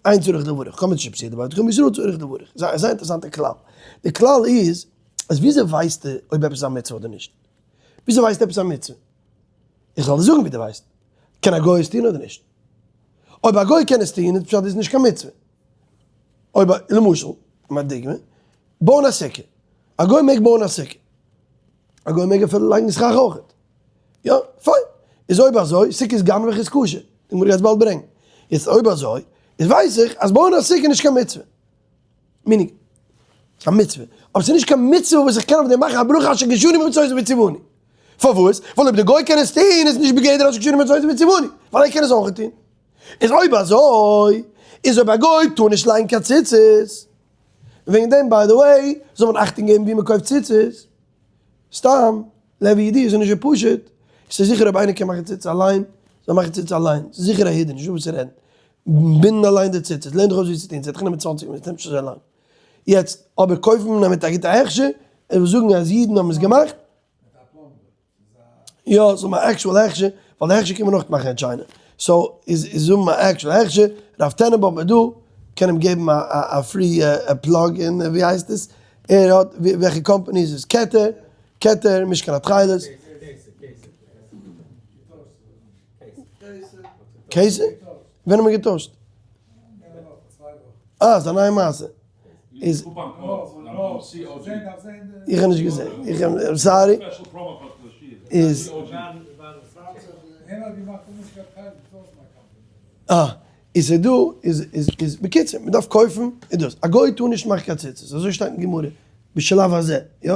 אין צריך לברך, כל מצוה שפסולה בעובד כוכבים בישראל צריך לברך. זייער זייער אינטערעסאנטע כלל. די כלל איז אז וויאזוי ווייסטו אויב עפעס איז א מצוה אדער נישט? וויאזוי ווייסטו עפעס איז א מצוה? איך זאל דיר זאגן ווי דו ווייסט. קען א גוי עס טון אדער נישט? אויב א גוי קען עס טון איז פשט איז נישט קיין מצוה. אויב א, למשל, א דוגמא, בויען א סוכה. א גוי מעג בויען א סוכה. א גוי מעג אפילו לייגן סכך אויכעט. יא, פיין. איז אויב אזוי, סוכה איז גנב'עך איז כשר. די גמרא גייט עס באלד ברענגען. יעצט אויב אזוי, איז ווייס איך אז בויען א סוכה איז נישט קיין מצוה. meaning, ס'איז א מצוה. אבער ס'איז נישט קיין מצוה וואס איך קען אויף דעם מאכן א ברכה אשר קדשנו במצותיו וציוונו. פארוואס? ווייל אויב די גוי קען עס טון איז נישט בגדר אשר קדשנו במצותיו וציוונו, ווייל ער קען עס אויך טון. איז אויב אזוי, איז אויב א גוי טאר נישט לייגן קיין ציצית, וועגן דעם by the way זאל מען אכטונג געבן ווי מען קויפט ציצית, סתם להוי ידיעה איז נישט אזוי פשוט, ס'איז זיכער אויב איינער קען מאכן ציצית אליין, זאל מאכן ציצית אליין, ס'איז זיכער א הידור, נישטא וואס צו רעדן, בינדן אליין די ציצית, לערן דיך אויס ווי צו טון, ס'וועט דיך נעמען צוואנציג מינוט, ס'נעמט נישט אזוי לאנג. יעצט, אבער קויפן מיט א גוטע הכשר, איך וויל זאגן אז אידן האבן עס געמאכט. יא, זאל מען actual הכשר, ווייל די הכשר קען מען אויך מאכן אין China. so, איז איז זאל מען actual הכשר, רב טענענבוים איז דא, קען אים געבן א א free plug אין ווי הייסט עס, ער האט, וועלכע קאמפאני איז עס? כתר, כתר, משכן התכלת. קעיסער? ווען האט מען געטוישט? אה, ס'איז א נייע מעשה. איז איך האב נישט געזען. איך האב, sorry. איז אה, איז ס'איז דא, איז איז איז בקיצור, מ'דארף קויפן איז דאס. א גוי טאר נישט מאכן קיין ציצית, אזוי שטייט אין גמרא, בשלב הזה, יא?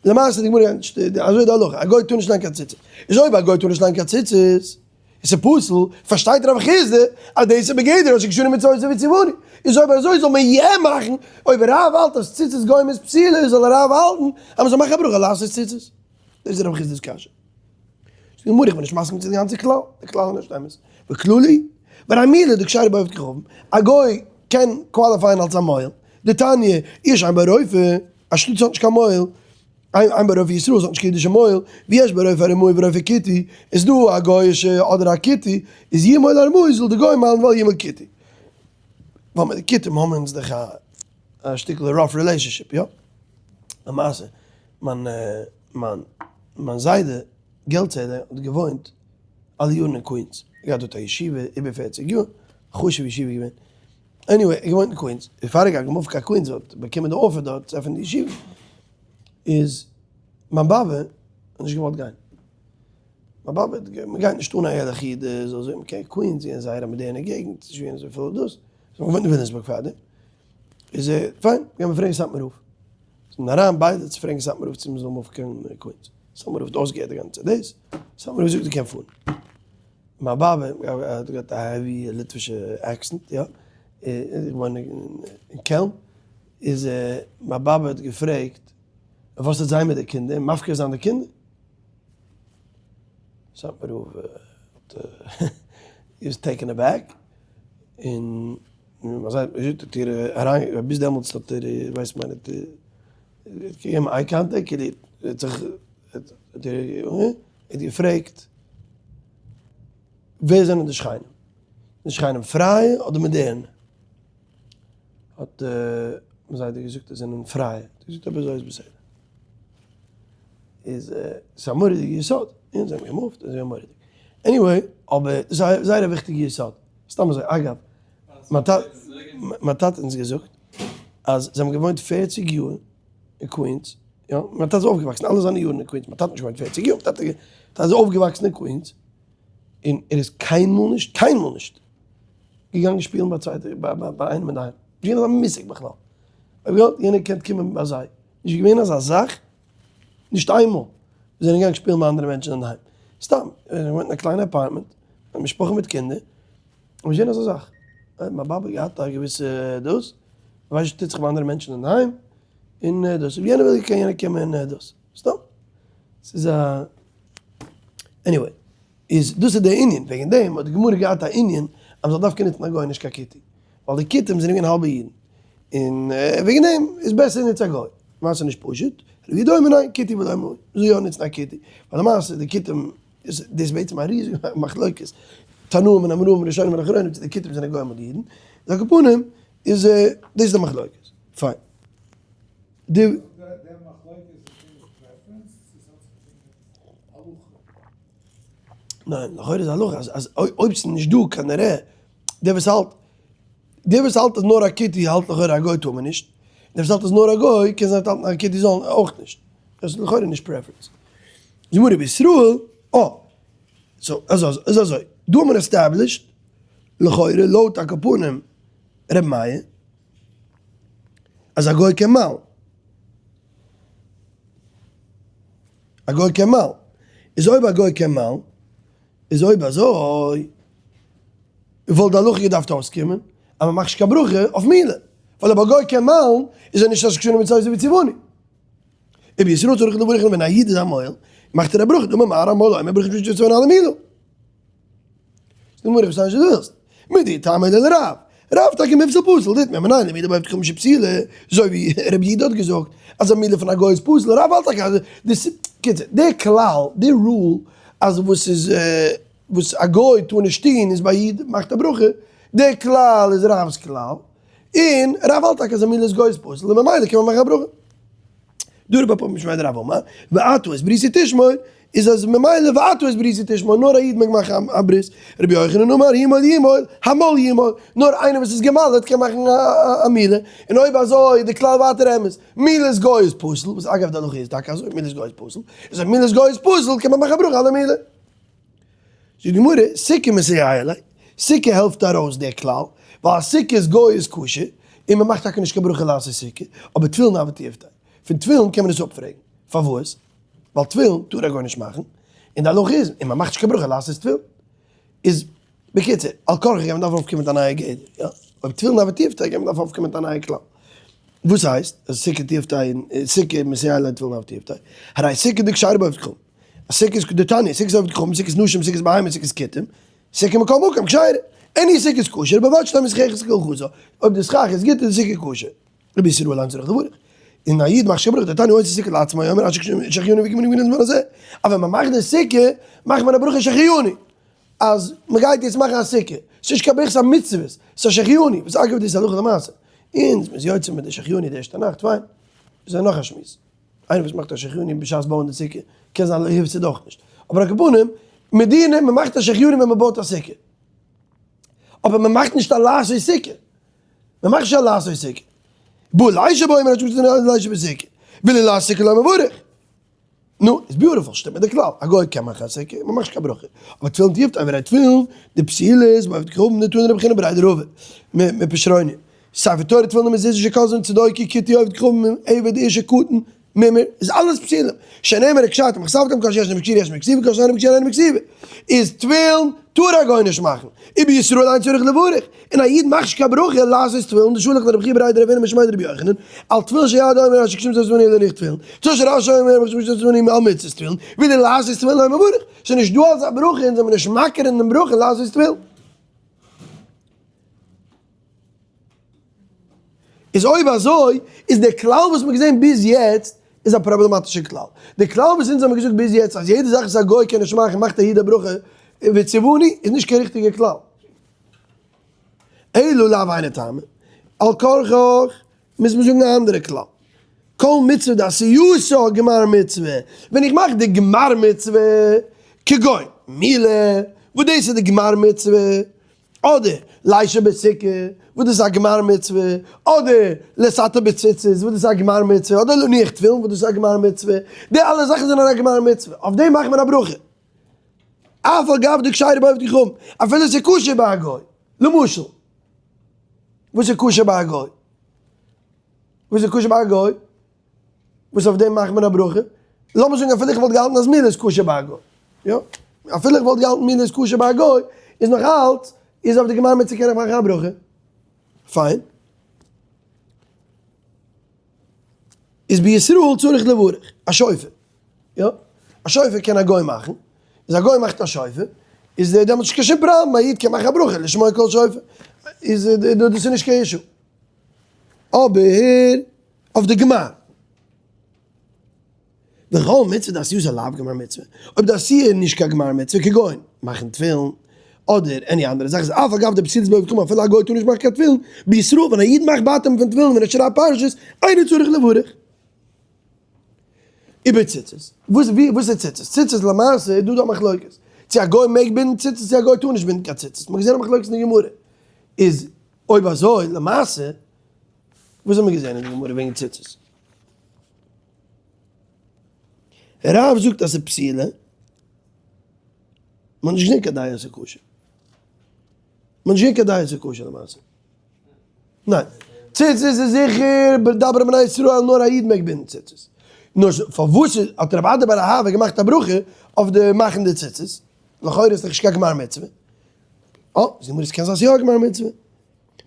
למעשה די גמרא גייט נישט, אזוי איז די הלכה, א גוי טאר נישט לייגן קיין ציצית. איז אויב א גוי טאר נישט לייגן קיין ציצית, איז ס'פסול, פארשטייט רב חסדא אז דאס איז בגדר אשר קדשנו במצותיו וציוונו. איז אויב אזוי זאל מען יע מאכן, אויב רב האלט אז ציצית גוים איז פסולה, זאל רב האלטן אז מ'זאל מאכן א ברכה לעשות ציצית. דאס איז רב חסדא'ס קשיא. זאגט די גמרא איך בין נישט מסכים צו די גאנצע כלל, די כלל איז נישט אמת. וכללי, והרי מילה דכשרה בעובד כוכבים, א גוי קען qualify ען אלס א מוהל, דתניא, עיר שאין בה רופא, א שטאט וואס האט נישט קיין מוהל, אין בה רופא ישראל, ס'האט נישט קיין אידישע מוהל, ויש בה רופא ארמאי ורופא כותי, איז דא א גוי'אישע אדער א כותי, איז ימול ארמאי זאל די גוי מל'ן ואל ימול כותי. ווייל מיט די כותים האבן אונז דאך א שטיקל rough relationship, יא? למעשה, מיין מיין מיין זיידע געלדצעלער האט געוואוינט אלע יארן אין קווינס, געהאט דארט א ישיבה איבער פערציג יאר, חשוב'ע ישיבה געווען, anyway, ער האט געוואוינט אין קווינס, בעפאר ער גייט גע move ט קיין קווינס האט באקומען די offer דארט צו עפענען די ישיבה, איז מיין באבע האט נישט געוואלט גיין, מיין באבע האט גע, מען גייט נישט אן א ערליכע איד זאל זאגן okay קווינס איז זייער א מאדערנע געגנט, ס'נישט געווען אזויפיל דאס, זיי האבן געוואוינט אין וויליאמסבורג פארדעם, איז ער פיין, גיימיר פרעגן סאטמאר רב, זענען אריין ביידע צו פרעגן סאטמאר רב צו מען זאל move ן קיין קווינס, סאטמאר רב האט אויסגעהערט די גאנצע דאס, סאטמאר רב זאגט זי קען פארן. מיין באבע האט געהאט א heavy ליטווישע accent, יא, איך וואוין אין קעלן, איז מיין באבע האט געפרעגט וואס וועט זיין מיט די קינדער, מפקיר זיין די קינדער? סאטמאר רב האט איז taken aback, און האט איר אריין, ביז דעמאלטס האט ער, ווייסט מיין. געגעבן eye contact, כאילו ער האט זיך, ער האט געפרעגט ווער זענען די שכנים? די שכנים פרייע אדער מאדערנע? האט מיין זיידע געזאגט אז זיי זענען פרייע, האט ער געזאגט אויב אזוי איז בסדר. איז ס'איז א מורא'דיגע יסוד, און זיי האבן געמופט און ס'איז געווען מורא'דיג. anyway, אבער זייער זייער א וויכטיגע יסוד. סתם אזוי, אגב, מיין טאטע האט אונז געזאגט אז זיי האבן געוואוינט פערציג יאר אין קווינס, יא, מיין טאטע איז אויפגעוואקסן אלע זיינע יארן אין קווינס, מיין טאטע האט נישט געוואוינט פערציג יאר, מיין טאטע איז אויפגעוואקסן אין קווינס, און ער איז קיינמאל נישט, קיינמאל נישט, געגאנגען שפילן ביי צווייטע, ביי איינעם אינדערהיים, נישט געווען אזא מושג בכלל, אויב יא, יענער קען קומען ביי זיי, נישט געווען אזא זאך, נישט איינמאל, מיר זענען געגאנגען שפילן ביי אנדערע מענטשן אינדערהיים, סתם, מיר האבן געוואוינט אין א קליינע apartment, א משפחה מיט קינדער, נישט געווען אזא זאך, מיין באבע האט געהאט א געוויסע דאס, מ'ווייסט נישט וואס טוט זיך ביי אנדערע מענטשן אינדערהיים, און דאס, אויב יענער וויל קען יענער קומען און דאס, סתם, ס'איז א, anyway, איז דאס איז דער ענין, וועגן דעם האט די גמרא געהאט א ענין אז מ'זאל דווקא נוצן א גוי נישט קיין כותי, ווייל די כותים זענען געווען האלבע אידן, און וועגן דעם איז בעסער נוצן א גוי, למעשה נישט פשוט, רבי יהודה אומר ניין, כותי ולא מוז יא נוצן א כותי, ווייל למעשה די כותים איז דאס בעצם א ריזיגע מחלוקת, תנאים און אמוראים ראשונים און אחרונים צו די כותים זענען גוים אדער אידן, על כל פנים איז דאס איז די מחלוקת, פיין. די. דער מחלוקת איז נישט preference, עס האט צו טון מיט הלכה. ניין, לכאורה איז הלכה אז אז אויב ס'איז נישט דא כנראה דער וואס האלט דער וואס האלט אז נאר א כותי האלט לכאורה א גוי טאר מען נישט, דער וואס האלט אז נאר א גוי קען זיין האלטן א כותי זאל אויך נישט, דאס איז לכאורה נישט preference. גמרא בישראל, אה, so אזוי איז אזוי, דא האט מען established לכאורה לויט על כל פנים ר' מאיר אז א גוי קען מל'ן. א גוי קען מל'ן. איז אויב א גוי קען מל'ן, איז אויב אזוי וואלט די הלכה געדארפט אויסקומען אז מען מאכט נישט קיין ברכה אויף מילה, ווייל אויב א גוי קען מל'ן איז ער נישט אשר קדשנו במצותיו וציוונו. ובישראל צריך לברך ווען א איד איז א מוהל מאכט ער א ברכה, דאמר מר המוהל אומר ברכה שמצוות ציוונו על המילה. זאגט די גמרא איך פארשטיי נישט וואס דו ווילסט. מידי טעמא דלרב, רב טאקע מיפסל פסול, דאיתמר מנין למילה בעובד כוכבים שפסולה, אזוי ווי רבי יהודה האט געזאגט אז א מילה פון א גוי איז פסול, רב האלט טאקע אז די קיצור, די כלל, די rule אז וואס איז וואס א גוי טאר נישט טון איז ביי א איד מאכט א ברכה, די כלל איז רב'ס כלל, און רב האלט טאקע אז א מילה איז גוי איז פסול און ממילא קען מען מאכן א ברכה. דא רבי פאפא משמיה דרב אמר, ואתה את בריתי תשמור, איז אז ממילא ואתה את בריתי תשמור, נאר א איד מעג מאכן א ברית, רבי יוחנן אמר המול ימול, המל ימול, נאר איינער וואס איז גע'מל'ט קען מאכן א מילה, און אויב אזוי איז די כלל ווייטער אמת, מילת גוי איז פסול, וואס אגב די הלכה איז טאקע אזוי, מילת גוי איז פסול, איז אויב מילת גוי איז פסול קען מען מאכן א ברכה על המילה. זאגט די גמרא, סוכה מסייע ליה, סוכה העלפט ארויס דער כלל, ווייל א סוכה איז גוי איז כשר, און מען מאכט טאקע נישט קיין ברכה לעשות סוכה, אבער תפילין הוה תיובתא, פון תפילין קען מען עס אפפרעגן, פארוואס? ווייל תפילין טאר א גוי נישט מאכן, און די הלכה איז, און מען מאכט נישט קיין ברכה לעשות תפילין, איז בקיצור, על כרחך גייט מען דארפן אויפקומען מיט א נייע גדר, יא, אויב תפילין הוה תיובתא גייט מען דארפן אויפקומען מיט א נייע כלל. וואס הייסט אז סוכה תיובתא און סוכה מסייע ליה תפילין הוה תיובתא, הרי סוכה דכשרה בעובד כוכבים, א סוכה איז דתניא, סוכת עובד כוכבים, סוכת נשים, סוכת בהמה, סוכת כותים, סוכה מכל מקום כשרה, any סוכה איז כשר, ובלבד שתהא מסוככת כהלכתה, אויב די סכך איז גוט איז די סוכה כשר. רבי ישראל אין צריך לברך. און א איד מאכט שוין ברכה, דתניא העושה סוכה לעצמו אומר אשר שהחיינו וקיימנו והגיענו לזמן הזה, אבער ווען מען מאכט די סוכה מאכט מען א ברכה שהחיינו, אז מען גייט יעצט מאכן א סוכה, ס'איז נישט קיין ברכת המצוות, ס'איז א שהחיינו, וואס אגב דאס איז הלכה למעשה, און מ'איז יוצא מיט די שהחיינו די ערשטע נאכט, פיין, דאס איז נאך א שמועס, איינער וואס מאכט א שהחיינו בשעת בויען די סוכה, קען זיין לא הפסיד אויך נישט, אבער על כל פנים, מדינא, מען מאכט א שהחיינו ווען מען בויט א סוכה, אבער מען מאכט נישט א לעשות סוכה. מען מאכט נישט א לעשות סוכה. בא לישב בה אומר אשר קדשנו לישב בסוכה. ואילו לעשות סוכה לא מברך. נו, איז beautiful, שטימט מיט די כלל. א גוי קען מאכן א סוכה, מען מאכט נישט קיין ברכה. אבער תפילין תיובתא, אויב ער האט תפילין, די פסילות, בעובד כוכבים, דתנא רבי חיננא בריה דרבא, מפשרוניא. ספר תורה תפילין ומזוזה שכותבין צדוקי כותי עובד כוכבים עבד אשה קטן מומר איז אלעס פסולים שנאמר וקשרתם וכתבתם כל שיש בקשירה יש בכתיבה כל שאינו בקשירה אינו בכתיבה איז תפילין טאר א גוי נישט מאכן ובישראל אין צריך לברך און א איד מאכט נישט קיין ברכה לעשות תפילין דשלח לרבי חייא בריה דרב הונא משמיה דרבי יוחנן על תפילין שיד אומר אשר קדשנו במצוותיו וצונו להניח תפילין תפילין שרש"י אומר אשר קדשנו במצוותיו וצונו על מצות תפילין ואילו לעשות תפילין לא מברך ס'איז נישט דא אזא ברכה אונז זעמיר נישט מכיר אין דעם ברכה לעשות תפילין. איז אויב אזוי איז דער כלל וואס מ'האט געזען ביז יעצט איז א פראבלעמאטישע כלל. די כלל וואס אונז האבן געזאגט ביז יעצט אז יעדע זאך וואס א גוי קען נישט מאכן מאכט א איד א ברכה וציווני איז נישט קיין ריכטיגע כלל. אלא לאו היינו טעמא, על כרחך מוז מען זאגן א אנדערע כלל. כל מצוה דעשייתו גמר מצוה, ווען איך מאך די גמר מצוה, כגון מילה, וואס דאס איז די גמר מצוה, אדער לישב בסוכה, וואס דאס איז א גמר מצוה, אדער להתעטף בציצית, וואס דאס איז א גמר מצוה, אדער להניח תפילין, וואס דאס איז א גמר מצוה, די אלע זאכן זענען א גמר מצוה, אויף דעם מאכט מען א ברכה. אף על גב דכשרה בעובד כוכבים, אפילו עס איז כשר ביי א גוי, למשל, וואס איז כשר ביי א גוי? וואס איז כשר ביי א גוי? וואס אויף דעם מאכט מען א ברכה? לאמיר זאגן אפילו איך וואלט געהאלטן אז מילה איז כשר ביי א גוי, יא? אפילו איך וואלט געהאלטן מילה איז כשר ביי א גוי, איז נאך אלץ איז אויף די גמר מצוה קען איך מאכן א ברכה. פיין. איז בישראל צריך לברך, א שופר. יא? א שופר קען א גוי מאכן, איז א גוי מאכט א שופר, איז דעמאלטס נישט קיין שום פראבלעם, א איד קען מאכן א ברכה לשמוע קול שופר, איז דאס איז נישט קיין issue. אבער אויף די גמר. וכל מצוה דעשייתה לאו גמר מצוה, אויב די עשיה איז נישט קיין גמר מצוה כגון מאכן תפילין, אדער any אנדערע זאך איז אף על גב דפסולת בעובד כוכבים אפילו א גוי טאר נישט מאכן קיין תפילין, בישראל ווען א איד מאכט בתים פון תפילין ווען ער שרייבט פרשיות, אינו צריך לברך. איבער ציצית, וואס ווי וואס איז ציצית? ציצית למעשה איז דא דא א מחלוקת, צו א גוי מעג בינדן ציצית צו א גוי טאר נישט בינדן קיין ציצית, מ'האט געזען א מחלוקת אין די גמרא, איז אויב אזוי למעשה וואס האט מען געזען אין די גמרא וועגן ציצית? רב זאגט אז ס'איז פסילה, מ'האט נישט געזען קיין דיעה אז ס'איז כשר, מ'האט נישט געזען קיין דיעה אז ס'איז כשר למעשה. ניין. ציצית איז זיכער בדבר בני ישראל נאר א איד מעג בינדן ציצית. נאר פארוואס האט רב אדא בר אהבה געמאכט א ברכה אויף די מאכן די ציצית? לכאורה איז דאך נישט קיין גמר מצוה. אה, זאגט די גמרא עס קען זיין ס'איז יא א גמר מצוה.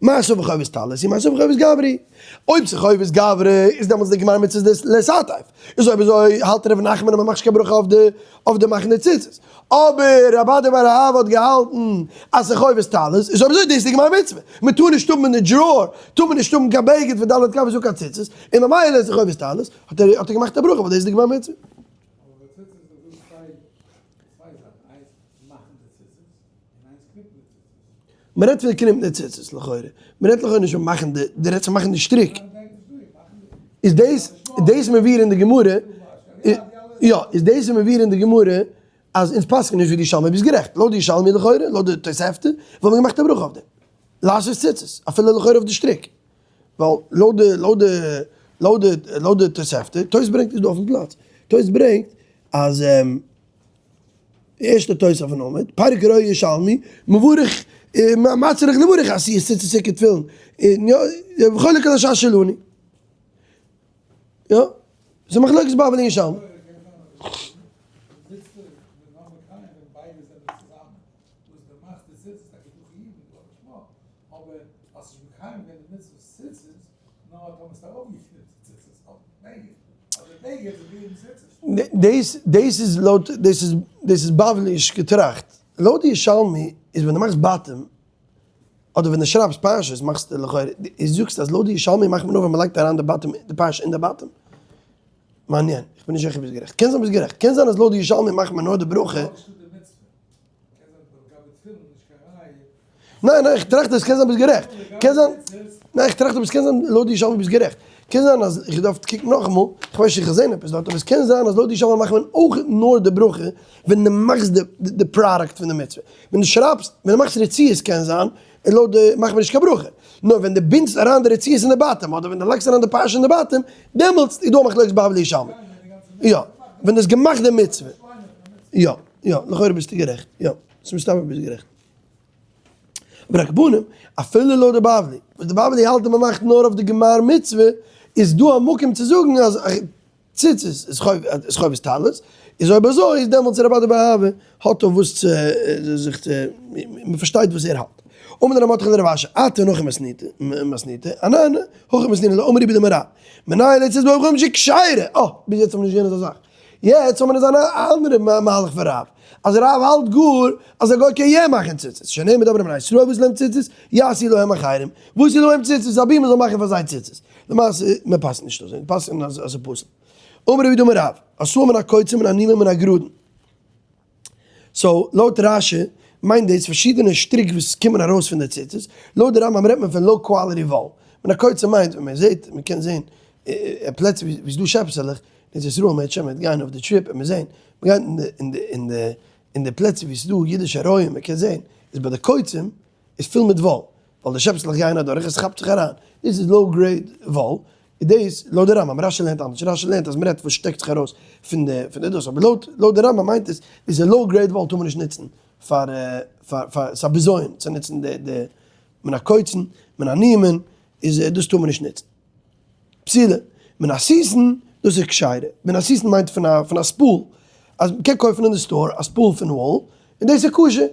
מעשה בחובת טלית און מעשה בחובת גברי. אויב ס'איז חובת גברי איז דעמאלטס די גמר מצוה איז להתעטף. איז אויב אזוי האלט ר' נחמן אז מ'מאכט נישט קיין ברכה אויף די אויף די מאכן די ציצית. אבער רב אדא בר אהבה האט געהאלטן אז ס'איז חובת טלית, איז אויב אזוי דאס איז די גמר מצוה. מ'טאר נישט האבן אין די drawer טאר מען נישט האבן קיין בגד פון ד' כפות אן קיין ציצית, און ממילא איז חובת טלית, האט ער האט ער געמאכט א ברכה ווייל דאס איז די גמר מצוה. אבער ביי ציצית איז דא צוויי זאכן, איינס מאכן די ציצית, און איינס קניפן די ציצית. מ'רעדט פון קניפן די ציצית לכאורה, מ'רעדט לכאורה נישט פון מאכן די, דו רעדסט פון מאכן די שטריק. איז דאס דאס מבאר אין די גמרא, יא, איז דאס מבאר אין די גמרא אז אונז פסק'ן נישט ווי די ירושלמי, ביסט גערעכט, לויט די ירושלמי לכאורה, לויט די תוספתא, וואלט מען געמאכט א ברכה אויף דעם, לעשות ציצית, אפילו לכאורה אויף די שטריק, ווייל לויט די לויט די לויט די לויט די תוספתא, תוס' ברענגט עס דא אויפן פלאץ, תוס' ברענגט אז די ערשטע תוס' אויפן עמוד, פרק רואה ירושלמי, מברך מצריך לברך עשיית ציצית עיקר תפילין, און יא, וחולק על השעה שלנו. יא, ס'איז מחלוקת בבלי און ירושלמי. דאס דאס איז לויט דאס איז דאס איז בבלי'ש געטראכט. לויט די ירושלמי איז ווען דו מאכסט בתים אדער ווען דו שרייבסט פרשיות מאכסטו לכאורה איז זאגסט אז לויט די ירושלמי מאכט מען נאר ווען מ'לייגט אריין די בתים די פרשה אין די בתים. מעניין, איך בין נישט זיכער ביסט גערעכט. קען זיין ביסט גערעכט. קען זיין אז לויט די ירושלמי מאכט מען נאר די ברכה. ניין ניין איך טראכט אז קען זיין ביסט גערעכט. קען זיין. ניין איך טראכט אבער ס'קען זיין לויט די ירושלמי ביסט גערעכט. קען זיין אז איך דארף קוקן נאכאמאל, איך ווייס נישט איך האב געזען עפעס דארט, אבער ס'קען זיין אז לויט די ירושלמי מאכט מען אויך נאר די ברכה ווען דו מאכסט די די product פון די מצוה. ווען דו שרייבסט, ווען דו מאכסט רצועות קען זיין און לויט די מאכט מען נישט קיין ברכה. נאר ווען דו בינדסט אריין די רצועות אין די בתים אדער ווען דו לייגסט אריין די פרשה אין די בתים, דעמאלטס איז דא א מחלוקת בבלי ירושלמי. יא. ווען דו האסט געמאכט די מצוה. יא. יא. לכאורה ביסטו גערעכט. יא. ס'איז מסתבר ביסט גערעכט. אבער על כל פנים, אפילו לויט די בבלי, וואס די בבלי האלט אז מ'מאכט נאר אויף די גמר מצוה, איז דא א מקום צו זאגן אז ציצית איז חובת טלית, איז אויב אזוי איז דעמאלטס רב אדא בר אהבה האט אויף וואס צו זיך צו, מ'פארשטייט וואס ער האלט. אמר לר' מרדכי לרב אשי, אתה נאך מתניתא, אנן הכי מתנינא לא אמרי בדמרא, מנין לציצית בעובד כוכבים שכשרה, אה, ביז יעצט האבן מיר נישט געזען אזא זאך. יעצט האבן מיר אזא אנדערע מהלך פון רב. אז רב האלט גאר אז א גוי קען יא מאכן ציצית, שנאמר דבר בני ישראל וואס להם ציצית, יעשו להם אחרים, וואס איז להם ציצית, אבי מען זאל מאכן פאר זיי ציצית. למעשה מען פסק'נט נישט אזוי, מען פסק'נט אז עס איז פסול. אמר רבי דמר רב, אסור מן הקוצים מן הנימים מן הגרודן. so לויט רש"י מיינט דאס פארשידענע שטריק וואס קומען ארויס פון די ציצית, לויט די רמב"ם רעדט מען פון low quality wool, מן הקוצים מיינט ווען מען זעט, מען קען זען אין פלעצער ווי ס'איז דא שעפסעלעך, אין ארץ ישראל מען וועט גיין אויף די trip און מען זען, מען גייט אין די אין די אין די פלעצער ווי ס'איז דא אידישע רועים מען קען זען איז ביי די קוצים איז פול מיט וואל, ווייל די שעפסלעך גייען אדורך עס כאפט זיך אריין, דאס איז low grade wool, איז דאס לויט די רמב"ם, רש"י לערנט אנדערש, רש"י לערנט אז מ'רעדט וואס שטעקט זיך ארויס פון די פון די דאס, אבער לויט לויט די רמב"ם מיינט עס איז א low grade wool טאר מען נישט נוצן פאר פאר פאר ס'איז א בזיון צו נוצן די די מן הקוצים מן הנימין איז דאס טאר מען נישט נוצן. פסילה, מן הסיסן, דאס איז כשרה, מן הסיסן מיינט פון א פון א spool, אז מ'קען קויפן אין די store א spool פון וואל, און דאס איז כשר,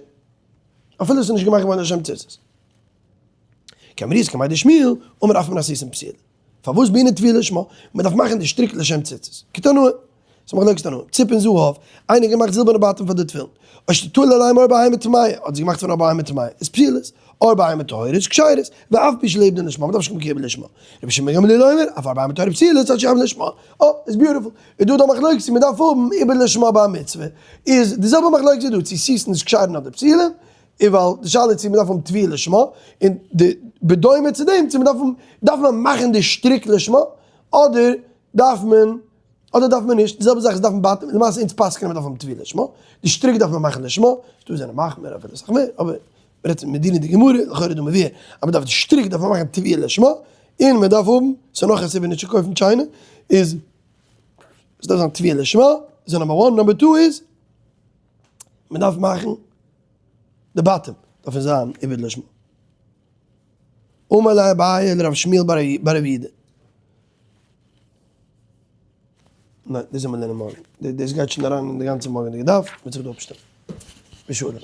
אפילו עס איז נישט געמאכט געווארן לשם ציצית. קאמרי כמאי דשמואל, אמר אף מן הסיסן פסילה. פארוואס בעינן טוויה לשמה? מען דארף מאכן די שטריק לשם ציצית. כתנאי. ס'איז מחלוקת תנאים. ציפין זהב, איינער האט געמאכט זילבערנע בתים פאר די תפילין. או שתלה עליהם עור בהמה טמאה, האט עס געמאכט פון א בהמה טמאה, איז פסילות. עור בהמה טהורה איז כשרות. ואף פי שלא עיבדן לשמה, מ'דארף נישט קיין עיבוד לשמה. רבי שמעון בן גמליאל אומר, אף עור בהמה טהורה פסילות עד שיעבדן לשמה. אה, איז beautiful. איז דא דא מחלוקת צו מ'דארף האבן עיבוד לשמה ביי א מצוה. איז די זעלבע מחלוקת איז דא צו סיסן איז כשר'ן אדער פסילה. און ווייל די שאלה איז צו מ'דארף האבן טוויה לשמה, און די בדומה צו דעם צו מ'דארף האבן, דארף מען מאכן די שטריק לשמה, אדער דארף מען, אדער דארף מען נישט, די זעלבע זאך איז דארף מען בתים, למעשה אונז פסק'נען מ'דארף האבן טוויה לשמה, די שטריק דארף מען מאכן לשמה, דא זענען מחמיר אפילו אסאך מער, אבער מ'רעדט מדינא דגמרא, לכאורה איז דא מבואר אז מ'דארף די שטריק דארף מען מאכן טוויה לשמה, און מ'דארף האבן, ס'איז נאך א סיבה נישט צו קויפן China, איז ס'דארף זיין טוויה לשמה, איז number one, number two איז מ'דארף מאכן די בתים דארפן זיין עיבוד לשמה. אמר ליה אביי לרב שמואל בר רב יהודה. ניין, דאס זאל מען לערנען מארגן. דאס גייט שוין אריין אין די גאנצע מארגענדיגע דף, מ'וועט זיך דא אפשטעלן. בשלום.